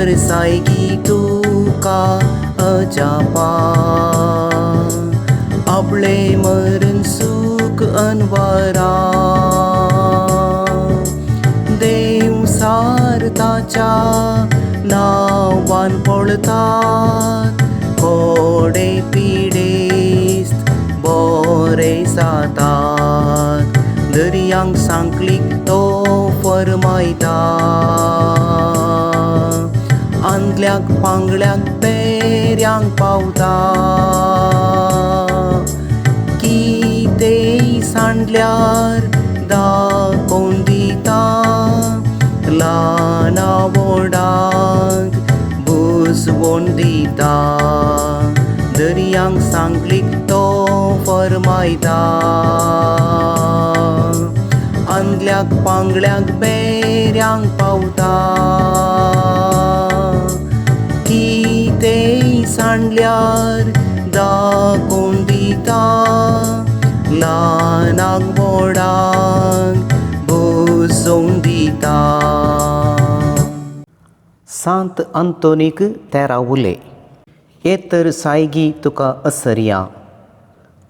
तर सायगी तुका अजापा आपले मरण सूख अनवरा देव सार ताच्या नांवान पळतात कोडे पिडेस्त बोरे जातात दर्यांक सांकलीक तो फरमायता आंदल्याक पांगळ्याक पेऱ्यांक पावता कितेंय सांडल्यार दाखोवन दिता ल्हाना व्हडांक बुजवण दिता दर्यांक सांकलीक तो फरमायता आंदल्याक पांगळ्याक बेऱ्यांक पावता कितेंय सांडल्यार दाखोवन दिता ल्हानाक व्हडांक बुजोवन दिता. सांत आंतोनीक तेरा उले ये तर सायगी तुका असरया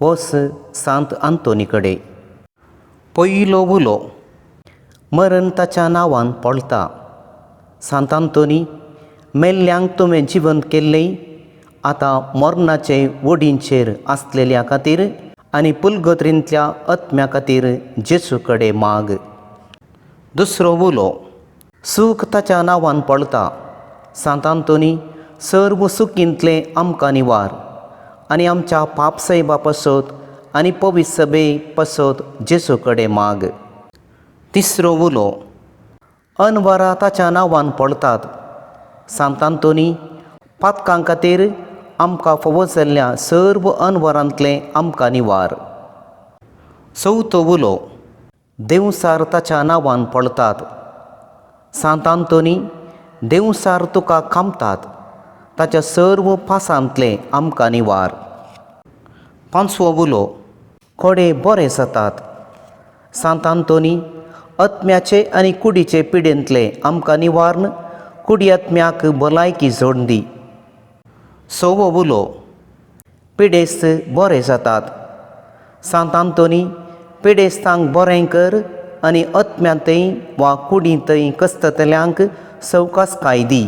वोस सांत आंतोनी कडेन. पयलो उलो मरण ताच्या नांवान पळता. सांत आंतोनी मेल्ल्यांक तुवें जिवंत केल्लें आतां मरणाचे वडींचेर आसलेल्या खातीर आनी पुलगत्रींतल्या आत्म्या खातीर जेजू कडेन माग. दुसरो उलो सूख ताच्या नांवान पळता. सांत आंतोनी सर्व सुखींतलें आमकां निवार आनी आमच्या पापसायबा पासत आनी पवित्र सभे पासत जेजू कडेन माग. तिसरो उलो अनवरा ताच्या नांवान पळतात. सांत आंतोनी पातकां खातीर आमकां फावो जाल्ल्या सर्व अनवरांतलें आमकां निवार. चवथो उलो देंवचार ताच्या नांवान पळतात. सांत आंतोनी देंवचार तुका खामतात ताच्या सर्व पासांतलें आमकां निवार. पांचवो उलो कोडे बरे जातात. सांत आंतोनी आत्म्याचे आनी कुडीचे पिडेंतले आमकां निवारण कुडी आत्म्याक भलायकी जोडून दी. सवो उलो पिडेस्त बरे जातात. सांत आंतोनी पिडेस्तांक बरें कर आनी आत्म्यांतय वा कुडींतय कसतल्यांक सवकासकाय दी.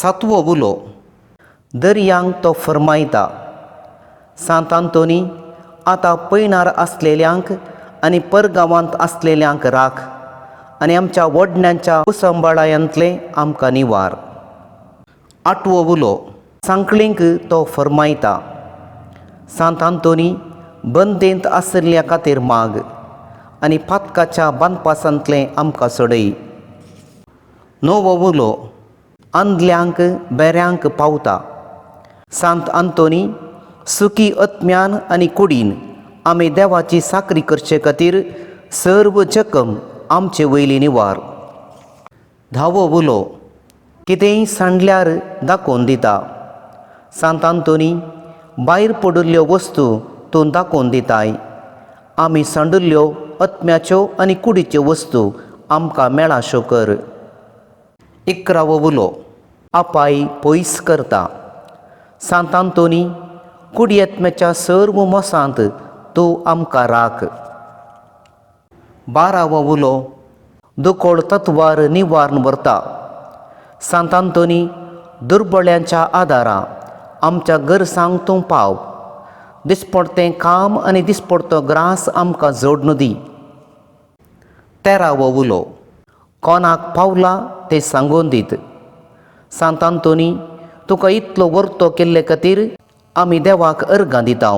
सातवो उलो दर्यांक तो फरमायता. सांत आंतोनी आतां पयणार आसलेल्यांक आनी परगांवांत आसलेल्यांक राख आनी आमच्या वडण्यांच्या कुसंबाळायांतलें आमकां निवार. आठवो उलो सांकळींक तो फरमायता. सांत आंतोनी बंदेंत आशिल्ल्या खातीर माग आनी पातकाच्या बांदपासांतलें आमकां सोडय. णवो उलो आंदल्यांक बेऱ्यांक पावता. सांत आंतोनी सुखी आत्म्यान आनी कुडीन आमी देवाची साकरी करचे खातीर सर्व जखम आमचे वयली निवार. धावो उलो कितेंय सांडल्यार दाखोवन दिता. सांत आंतोनी भायर पडिल्ल्यो वस्तू तूं दाखोवन दिताय. आमी सांडिल्ल्यो आत्म्याच्यो आनी कुडीच्यो वस्तू आमकां मेळाश्यो कर. इकरावो उलो आपाय पयस करता. सांत आंतोनी कुडी आत्म्याच्या सर्व मोसांत तूं आमकां राख. बारावो उलो दुकोळ तत्वार निवारण व्हरता. सांत आंतोनी दुर्बळ्यांच्या आदारा आमच्या गरजांक तूं पाव. दिसपडतें काम आनी दिसपडतो ग्रास आमकां जोडून दी. तेरावो उलो कोणाक पावला तें सांगून दीत. सांत आंतोनी तुका इतलो वर्तो केल्ले खातीर आमी देवाक अर्गां दिता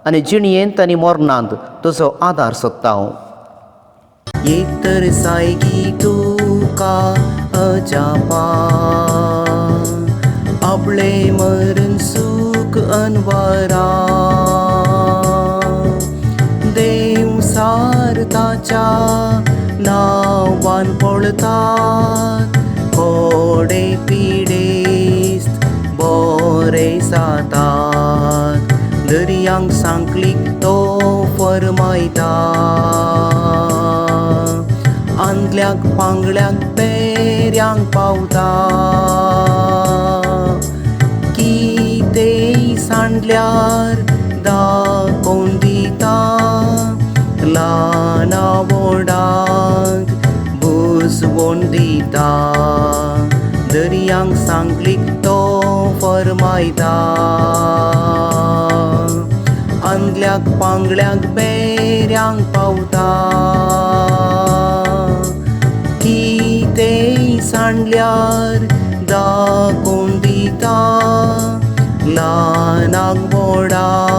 आनी जिणयेंत आनी मरणांत तुजो आदार सोदता. एक तर सायगी तुका अजापा आपले मरण सूख अनवरा देव सार ताच्या नांवान पळतात कोडे पिडेस्त बोरे जातात दर्यांक सांकलीक तो फरमायता आंदल्याक पांगळ्याक पेऱ्यांक पावता. सांडल्यार दाखोवन दिता, ल्हाना व्हडांक बुजवण दिता, दर्यांक सांगलीक तो फरमायता. आंदल्याक पांगळ्याक बेऱ्यांक पावता, कितेंय सांडल्यार दाखोवन दिता, ल्हानाक व्हडाक.